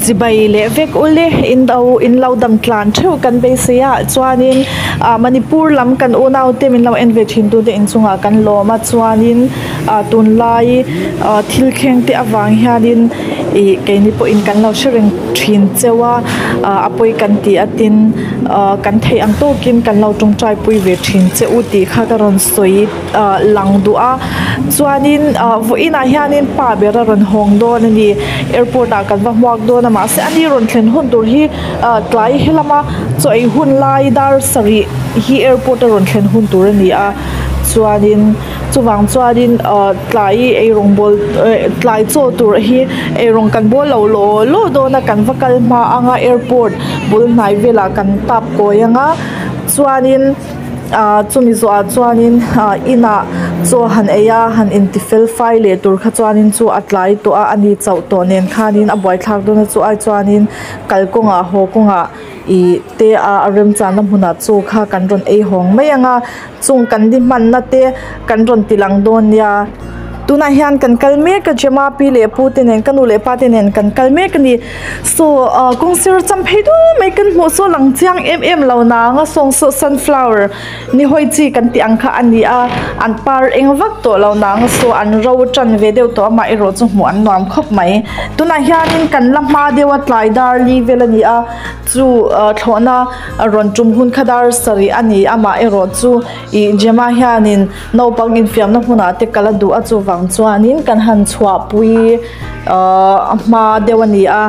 Chibai leh vek ule in do in lo dam tlan theuh kan beisei a chuanin ah Manipur lam kan unau te min lo en ve thin tu te inchungah kan lawm a chuanin ah tunlai ah thil thleng te avang hianin ih keini pawhin kan lo hre reng thin cheu a ah a pawi kan tih a tin ah kan theih ang tawkin kan lo tawngtai pui ve thin che u tih kha ka rawn sawi ah lang duh a chuanin ah vawiinah hianin pa ber a rawn hawng dawn a ni airport ah kan va hmuak dawn a mahse ani rawn thlen hun tur hi ah tlai helama chaw ei hun lai dar sarih hi airport a rawn thlen hun tur a ni a chuanin chuvang chuanin ah tlai eirawng bawl eh tlai chaw tur hi eirawng kan bawl lo law law dawn a kan va kal hma anga airport bul hnai velah kan tap kawi anga chuanin. Ah chumi zawhah chuanin ah inah chaw han ei a han inti fel fai leh tur kha chuanin chu a tlai tawh a ani chauh tawh nen khanin a buaithlak dawn a chu ai chuanin kalkawngah haw kawngah ih te a a remchanna hmunah chaw kha kan rawn ei hawng mai ang a chung kan ni hmanna te kan rawn ti lang dawn nia. Tunah hian kan kal mek a Gemma pi leh pu te nen ka nu leh pa te nen kan kal mek a ni. Saw ah kawng sir cham phei dul mai kan hmuh saw lang chiang em em lo nang a sawng saw sunflower ni hawi chi kan tih ang kha a ni a an par eng vak tawh lo nang a saw an ro tan ve deuh tawh amaherawh chu hmuh an nuam khawp mai. Tunah hianin kan la hma deuh a tlai dar li vel a ni a chu ah thlawhna rawn tum hun kha dar sarih a ni amaherawh chu ih Gemma hianin Naupang infiamna hmunah te kal a duh a chuvang chuanin kan han chhuahpui ahh a hma deuh a ni a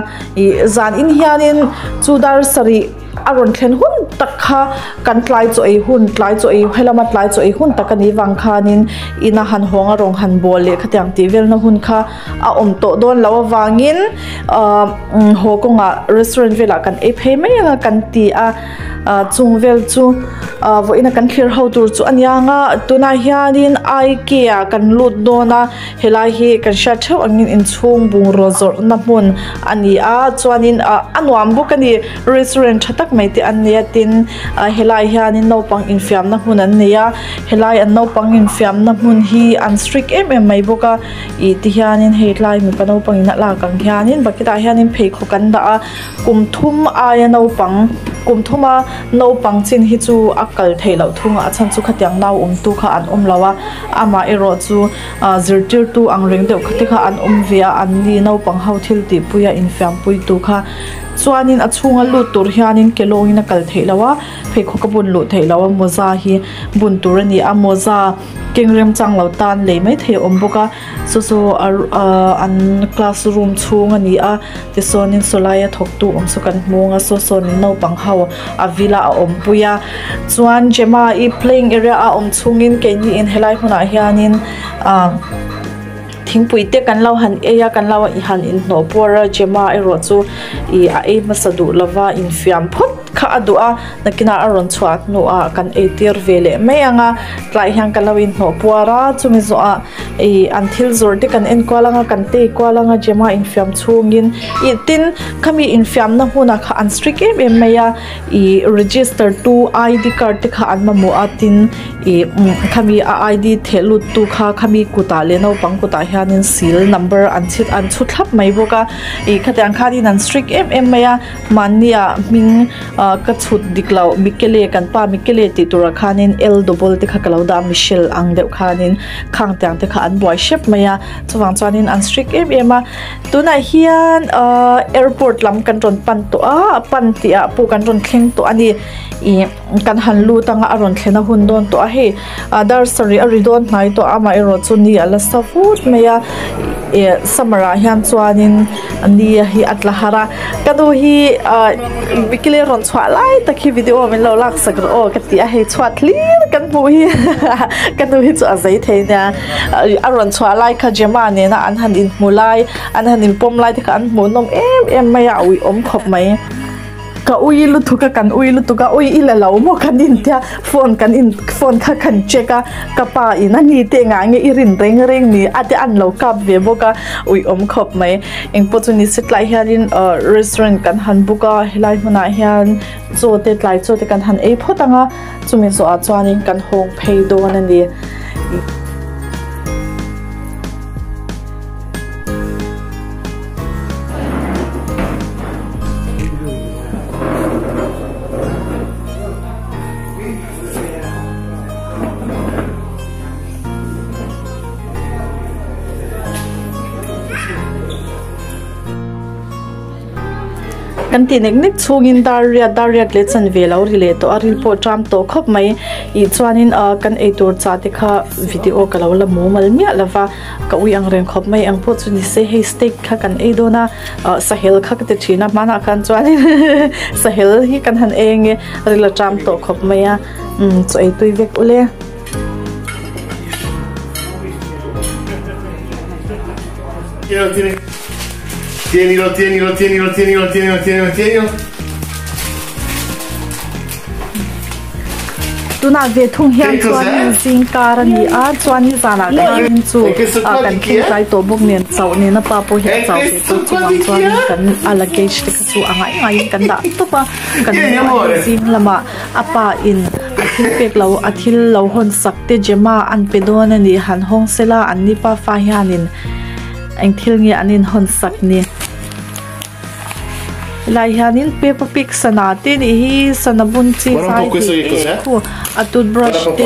ih zan in hianin chu dar sarih a rawn thlen hun tak kha kan tlai chaw ei hun tlai chaw ei helama tlai chaw ei hun tak a nih vang khanin ina han hawng a rawng han bawl leh khatiang tih velna hun kha a awm tawh dawn loh avangin ahh haw kawngah restaurant velah kan ei phei mai ang a kan ti a. Ah chung vel chu ah vawiin a kan thlir ho tur chu a niang a tunah hianin ikea kan lut dawn a helai hi kan hriat theuh angin inchhung bungraw zawrhna hmun a ni a chuanin ah a nuam bawk a ni restaurant tha tak mai te an nei a tin ah helai hianin naupang infiamna hmun an nei a helai an naupang infiamna hmun hi an strict em em mai bawk a ih ti hianin hei tlai mipa naupang in a lak ang hianin bucket ah hianin pheikhawk an dah a. Kum thum aia naupang, kum thuma naupang chin hi chu a kal theih loh thung a, a chhan chu khatiang nau awmtu kha an awm lo a, amah erawh chu zirtirtu ang reng deuh te kha an awm ve a, an ni naupang ho thil tihpuia infiampuitu kha chuanin a chhunga lut tur hianin ke lawngin a kal theih loh a, pheikhawk a bun luh theih loh a, mawza hi bun tur a ni a, mawza keng remchang lo tan lei maithei a awm bawk a. Saw saw ahh an classroom chhung a ni a tichuanin saw laia thawktu awm saw kan hmu ang a saw sawnin naupang ho a vila a awmpui a chuan Gemma i playing area a awm chhungin keini in helai hunah hianin ahh thingpui te kan lo han ei a kan lo han inhnawh puar a Gemma erawh chu ih a ei hmasa duh lova infiam phawt kha a duh a nakinah a rawn chhuah hnuah kan ei tir ve leh mai ang a tlaiah hian kan lo inhnawh puar a chumi zawhah Ih an thil zawrh te kan en kual anga kan tei kual anga Gemma infiam chhungin ih tin khami infiamna hmunah kha an strict em em mai a ih register tu I_D card te kha an mamawh a tin ih khami a I_D theh lut tu kha khami kutah leh naupang kutah hianin seal number an chhit an chhu thlap mai bawk a ih khatiang khanin an strict em em mai a mahnia hming ah ka chhut dik loh Michele kan pa Michele tih turah khanin L double te kha ka lo dah a Michelle ang deuh khanin. Khang tiang te kha an buai hrep mai a chuvang chuanin an strict em em a tunah hian ahh airport lam kan rawn pan tawh a pan tih ah pawh kan rawn thleng tawh a ni ih kan han lut anga a rawn thlen a hun dawn tawh a hei ah dar sarih a ri dawn hnai tawh a amaherawh chu ni a la sa vut mai a ih summer ah hian chuanin ni hi a tla har a ka nu hi ah bikile rawn chhuah lai tak hi video min lo lak sak rawh aw ka ti a hei chhuat hlir kan hmuh hi ka nu hi chu a zei thei nia a rawn chhuah lai kha Gemma nena an han inhmu lai an han inpawm lai te kha an hmuh nawm em em mai a a uiawm khawp mai ka ui lutuk a kan ui lutuk a ui i la lo maw kan intia phone kan in phone kha kan check a ka pa in a ni te engah nge i rin reng reng ni a te an lo kap ve bawk a uiawm khawp mai engpawh chu ni se tlai hianin ahh restaurant kan han book a helai hmunah hian chaw te tlai chaw te kan han ei phawt ang a chumi zawhah chuanin kan hawng phei dawn a ni. Kan tih nek nek chhungin dar riat dar riat leh chanve lo ri leh tawh a ril pawh ṭam tawh khawp mai ih chuanin ah kan eitur chah te kha video ka lo la mumal miah lo va ka ui ang reng khawp mai ang pawh chu ni se hei steak kha kan ei dawn a ah sahel kha ka ti thin a hmanah khan chuanin sahel hi kan han ei ange ril a ṭam tawh khawp mai a umm chaw ei tui vek ule. Tienilo, tienilo, tienilo, tienilo, tienilo, tienilo, tienilo. Tunah ve thung hian chuan zingkar a ni a, chuan hi zanah khan chu kan thleng tlai tawh bawk nen chauh nen a pa pawh hi a chau ve tawh chuvang chuan kan a luggage te kha chu a ngai ngaiin kan dah tawp a, kan zing lamah a pa in a thil pek lo a thil lo hawn sak te Gemma an pe dawn a ni han hawng sela an ni pa fa hianin eng thil nge an in hawn sak ni helai hianin peppa pig sana te nih hi sana bun chi zai tih te khu a toothbrush te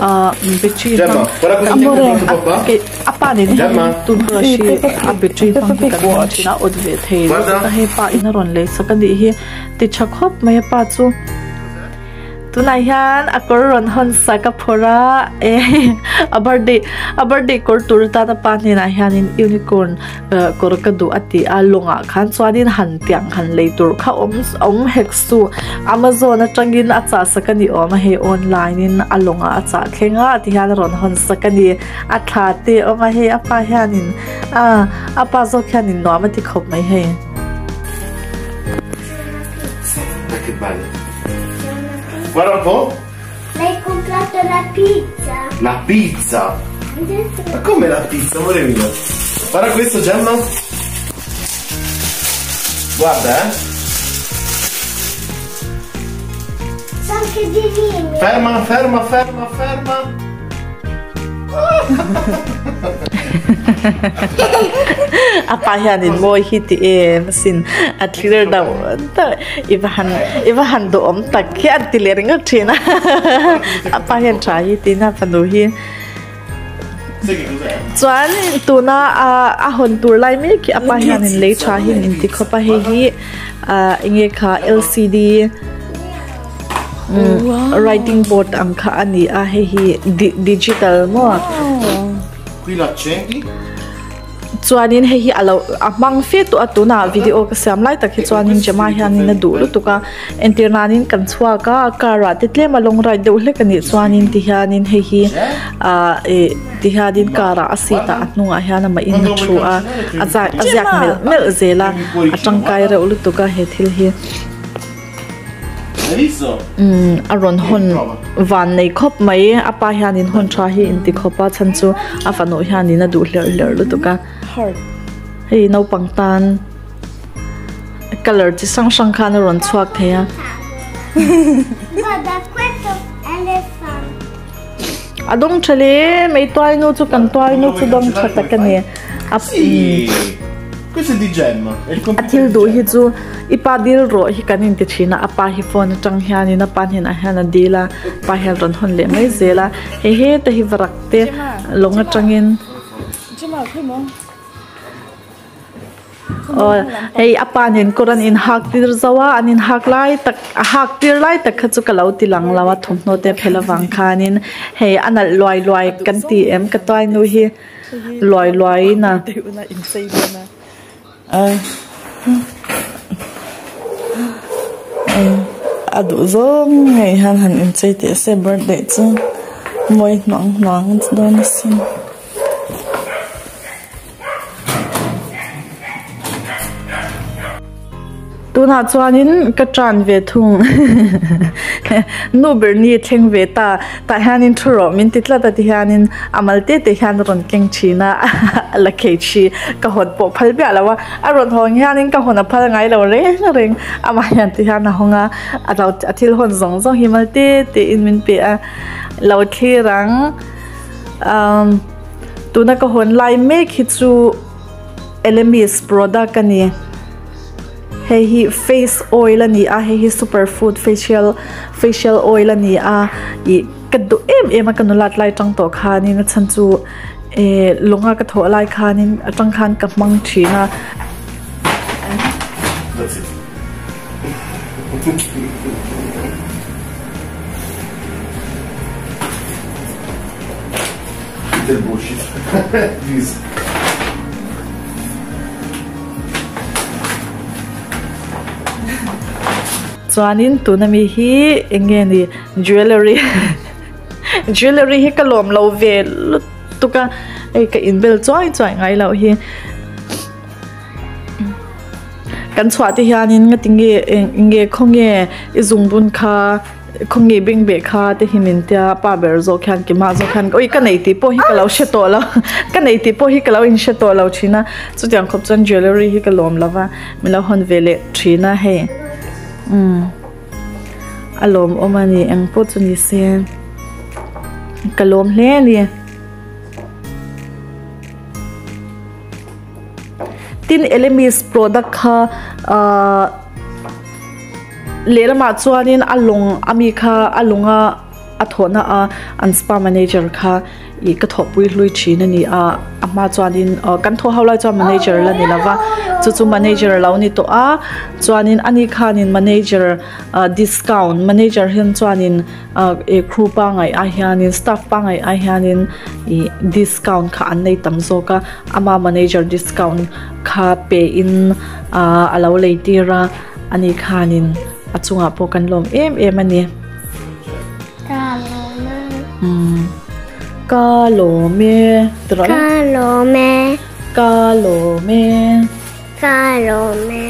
ah battery hmang a pa nen hian toothbrush hi a battery hmang hi kan hmang thin a awt ve thei lutuk a hei pa in a rawn lei sak a nih hi. Ti tha khawp mai a pa chu. Tunah hian a kawr rawn hawn sak a phawrh a eh a birthday a birthday kawr tur atan a pa hnenah hianin unicorn kawr ka duh a ti a lawngah khan chuanin han tiang han lei tur kha awm awm hek suh amazon atangin a chah sak a ni awm a hei online in a lawngah a chah thleng a ti hian a rawn hawn sak a ni a thla te a awm a hei a pa hianin ah a pa zawk hianin nuam a ti khawp mai hei. Che bello. Guarda un po'. L'hai comprato la pizza. La pizza? Ma come la pizza, amore mio? Guarda questo, Gemma. Guarda, eh. C'è anche di lime. Ferma, ferma, ferma, ferma. A pa hianin mawi hi ti em asin a thlir deuh deuh i va han i va han duhawm tak hi an ti leh ringawt thin a a pa hian tha hi tiin a fanu hi chuan tuna a hawn tur lai mek hi a pa hianin lei tha hi min ti khawp a hei hi ah eng nge kha L C D. Writing board ang kha a ni a hei hi digital maw chuanin hei hi a lo a hmang fe tawh a tunah video ka siam lai tak hi chuanin Gemma hianin a duh lutuk a entir nanin kan chhuak a car ah te tlem a long ride deuh hlek a nih chuanin ti hianin hei hi ah ih ti hianin car ah a seat ah a hnungah hian amah in a thu a a ziak melh melh zel a a tangkai reuh lutuk a he thil hi. Umm a rawn hawn van nei khawp mai a pa hianin hawn tha hi inti khawp a chhan chu a fanu hianin a duh hlerh hlerh lutuk a hei naupang tan colour chi hrang hrang khan a rawn chhuak thei a. A dawng tha hle mai tuainu chu kan tuainu chu dawng tha tak a ni a a thil duh hi chu i pa dil rawh hi kan inti thin a a pa hi phone atang hianin a pa hnenah hian a dil a pa hian rawn hawn leh mai zel a hei heta hi varak te lawng atangin. Aw hei a pa nen kawr an inhak tir zo a an inhak lai tak a hak tir lai tak kha chu ka lo ti lang lo a thawmhnaw te a phel avang khanin hei a nalh luai luai kan ti em ka tuai nu hi luai luai in a. A duh zawng ngei hian han inchei teh se birthday chu mawi hnuang hnuang dawn asin. Tunah chuanin ka tan ve thung nu ber ni thleng ve ta tah hianin thu rawh min ti tlat a ti hianin a mal te te hian a rawn keng thin a a la khei thi ka hawn pawh phal miah lo a a rawn hawn hianin ka hawn a phal ngai lo reng reng amah hian ti hian a hawng a a lo a thil hawn zawng zawng hi mal te te in min pe a lo thlir ang umm. Tuna ka hawn lai mek hi chu Elemis product a ni. Hei hi face oil a ni a, hei hi super food facial facial oil a ni a ih ka duh em em a ka nulat lai tang tawh khanin a chhan chu eh lawnga ka thawh lai khanin atang khan ka hmang thin a. Del bullshit. Please. Chuanin tuna mi hi eng nge ni jewellery jewellery hi ka lawm lo ve lutuk a hei ka inbel chuai chuai ngai loh hi kan chhuah te hianin nga tinge eng nge khawnge i zungbun kha khawnge beng beh kha te hi min tia pa ber zawk hian keimah zawk hian ui ka nei tih pawh hi ka lo hre tawh lo ka nei tih pawh hi ka lo inhre tawh lo thin a chutiang khawp chuan jewellery hi ka lawm lo va min lo hawn ve leh thin a hei umm a lawmawm a ni eng pawh chu ni se ka lawm hle a ni. Tin Elemis product kha ahh lehlamah chuanin a lawng ami kha a lawnga a thawhna a an spa manager kha ih ka thawhpui hlui thin a ni a a hma chuanin ah kan thawh ho lai chuan manager la ni lova chu chu manager a lo ni tawh a chuanin ani khanin manager ah discount manager hian chuanin ah ih crew pangai ah hianin staff pangai ah hianin ih discount kha an nei tam zawk a ama manager discount kha pe in ah a lo lei tir a ani khanin a chungah pawh kan lawm em em a ni. Ka lawm e Ka lawm e Ka lawm e Ka lawm e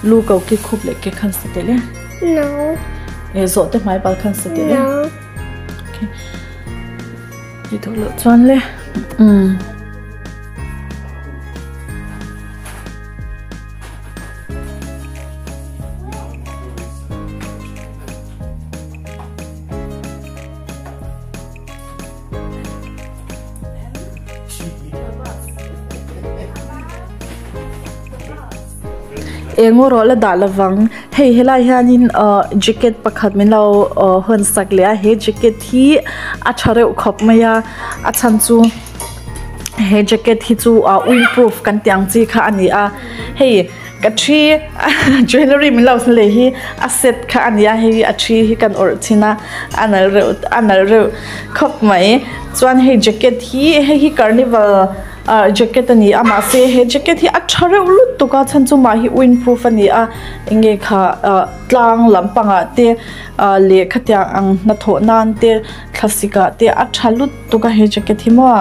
Lu ko ki khup leh ke khan sa tel e No E zawh te hmai pal khan sa tel e No Okay Ti duh loh chuan le umm. Eng erawh la dah lovang hei helai hianin ah jacket pakhat min lo ah hawn sak leh a he jacket hi a tha reuh khawp mai a a chhan chu he jacket hi chu ah windproof kan tih ang chi kha a ni a hei. Ka thi jewellery min lo lei hi a set kha a nia hei a thi hi kan awrh thin a a nalh reuh a nalh reuh khawp mai chuan hei jacket hi hei hi carnival ah jacket a ni a mahse he jacket hi a tha reuh lutuk a chhan chu mah hi windproof a ni a eng nge kha ah tlang lampangah te ah leh khatiang ang hnathawh nan te thlasik ah te a tha lutuk a he jacket hi maw.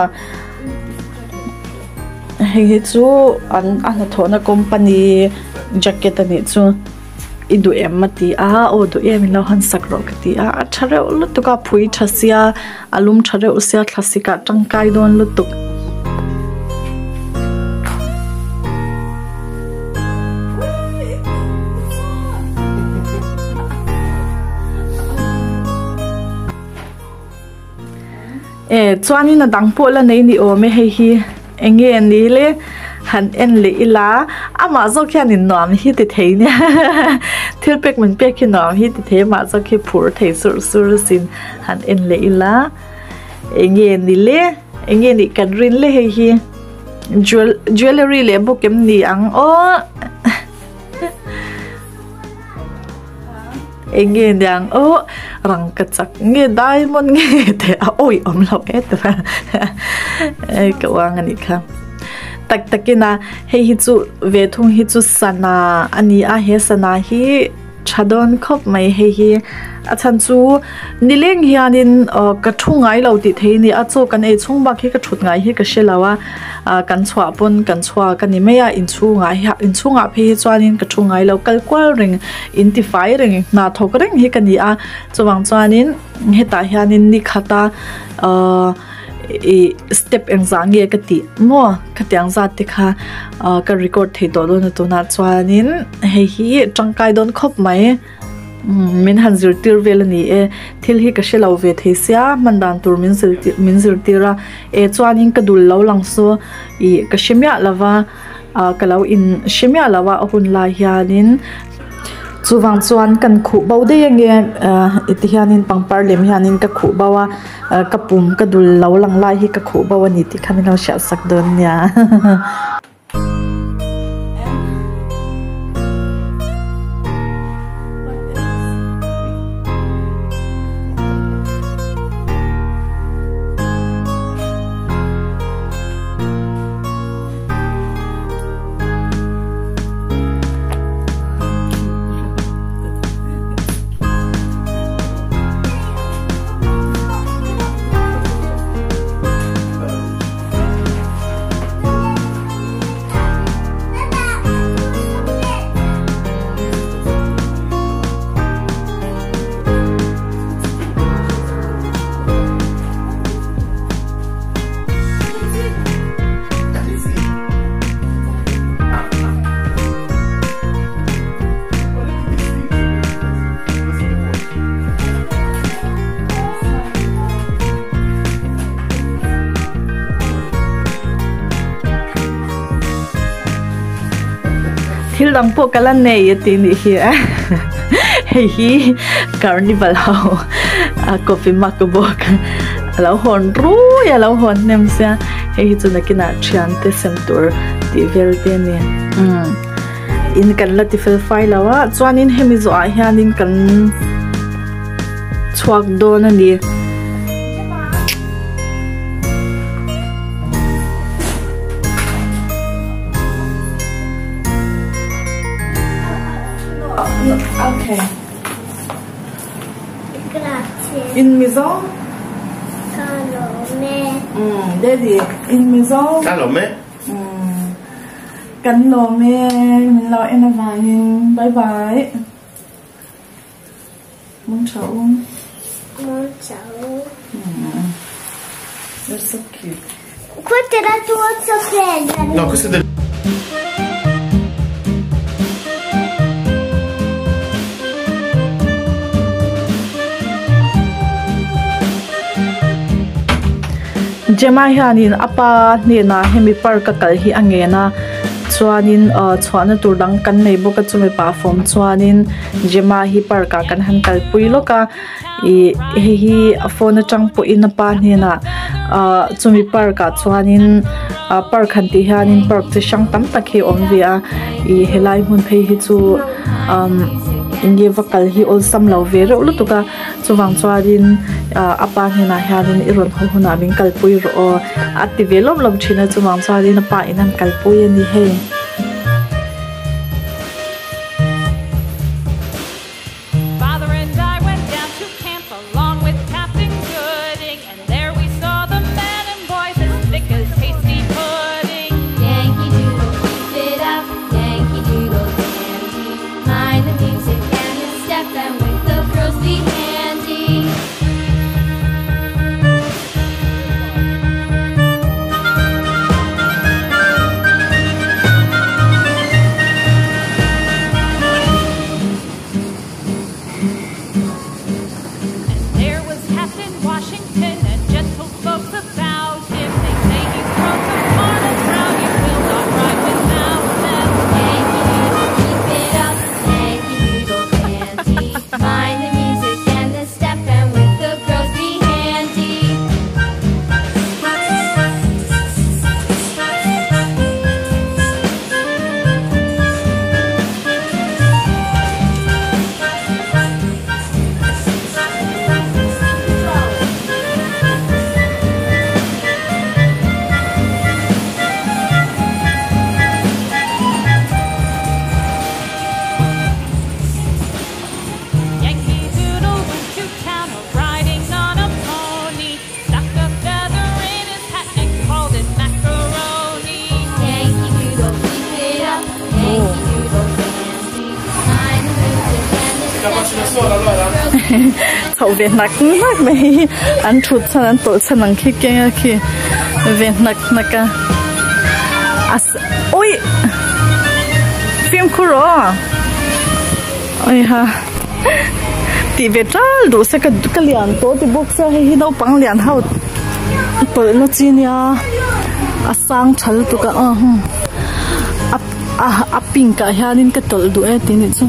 Hei hi chu an a hnathawhna company jacket a nih chu i duh em a ti a aw duh em in lo han sak rawh ka ti a a tha reuh lutuk a phui tha sia a lum tha reuh sia thlasik ah tangkai dawn lutuk. E chuanin a dang pawh la nei ni awm e hei hi eng nge ni le han en leh ila amah zawk hianin nuam hi ti thei nia thil pek min pek hi nuam hi ti thei amah zawk hi phur thei sur sur asin han en leh ila eng nge ni le eng nge nih kan rin le hei hi jewellery leh bawk em ni ang aw. Eng nge niang aw rangka chak nge diamond nge te a awi awm lo e te e ka uang anih kha tak takin a hei hi chu ve thung hi chu sana a ni a he sana hi tha dawn khawp mai hei hi a chhan chu nileng hianin aw ka thu ngai lo tih thei a ni a chaw kan ei chhung bak hi ka thut ngai hi ka hre lo a. ah kan chhuah pawn kan chhuak a ni mai a inchhungah hian inchhungah phei hi chuanin ka thu ngai lo kal kual reng in ti fai reng hna thawk reng hi ka ni a chuvang chuanin hetah hianin ni khata ahh ih step engzah nge ka tih maw khatiang zat te kha ah ka record thei tawh dawn a tunah chuanin hei hi tangkai dawn khawp mai. Min han zirtir vel a ni e, thil hi ka hre lo ve thei sia, hman dan tur min zirtir min zirtir a, e chuanin ka dul lo lang chu ih ka hre miah lo va, ah ka lo in hre miah lo a a hun lai hianin chuvang chuan kan khuh bo daih ange ah ti hianin pangpar lem hianin ka khuh bo a, ka pum ka dul lo lang lai hi ka khuh bo a ni tih kha min lo hriat sak dawn nia. Thil dang pawh ka la nei a tih nih hi a. Hei hi carnival ho a coffee mug bawk a lo hawn rui a lo hawn hnem sia hei hi chu nakinah thiante sem tur tih vel te a ni. Umm in kan la ti fel fai lo a chuanin hemi zawhah hianin kan chhuak dawn a ni. Okay. Grazie. In Mizo? Kalome. Daddy, in Mizo? Kalome. Kan lawm e, min lo en avangin. Bye bye. Mong chau. Mong chau. You're so cute. Questa è la tua sorella. No, questo è del... Gemma hianin a pa hnenah hemi park a kal hi a ngen a chuanin ah chhuahna tur dang kan nei bawk a chumi pah fawm chuanin Gemma hi park ah kan han kalpui lawk a ih hei hi a phone atang pawhin a pa hnenah ah chumi park ah chuanin ah park han tih hianin park chi hrang tam tak hi a awm ve a ih helai hmun phei hi chu umm enge va kal hi awlsam lo ve reuh lutuk a chuvang chuanin ah a pa hnenah hianin i rawn haw hunah min kalpui rawh aw a ti ve lawm lawm thin a chuvang chuanin a pa in an kalpui a ni hei. Chhoh ve hnak hnak mai hi an thut chhan an tawlh chhan ang khi keng a khi ve hnak hnak a a ui fimkhur aw ui ha tih ve tal duh se ka lian tawh ti bawk se hei hi naupang lian ho tawlh na chi nia a sang tha lutuk a aw a a pink ah hianin ka tawlh duh e tih nih chu.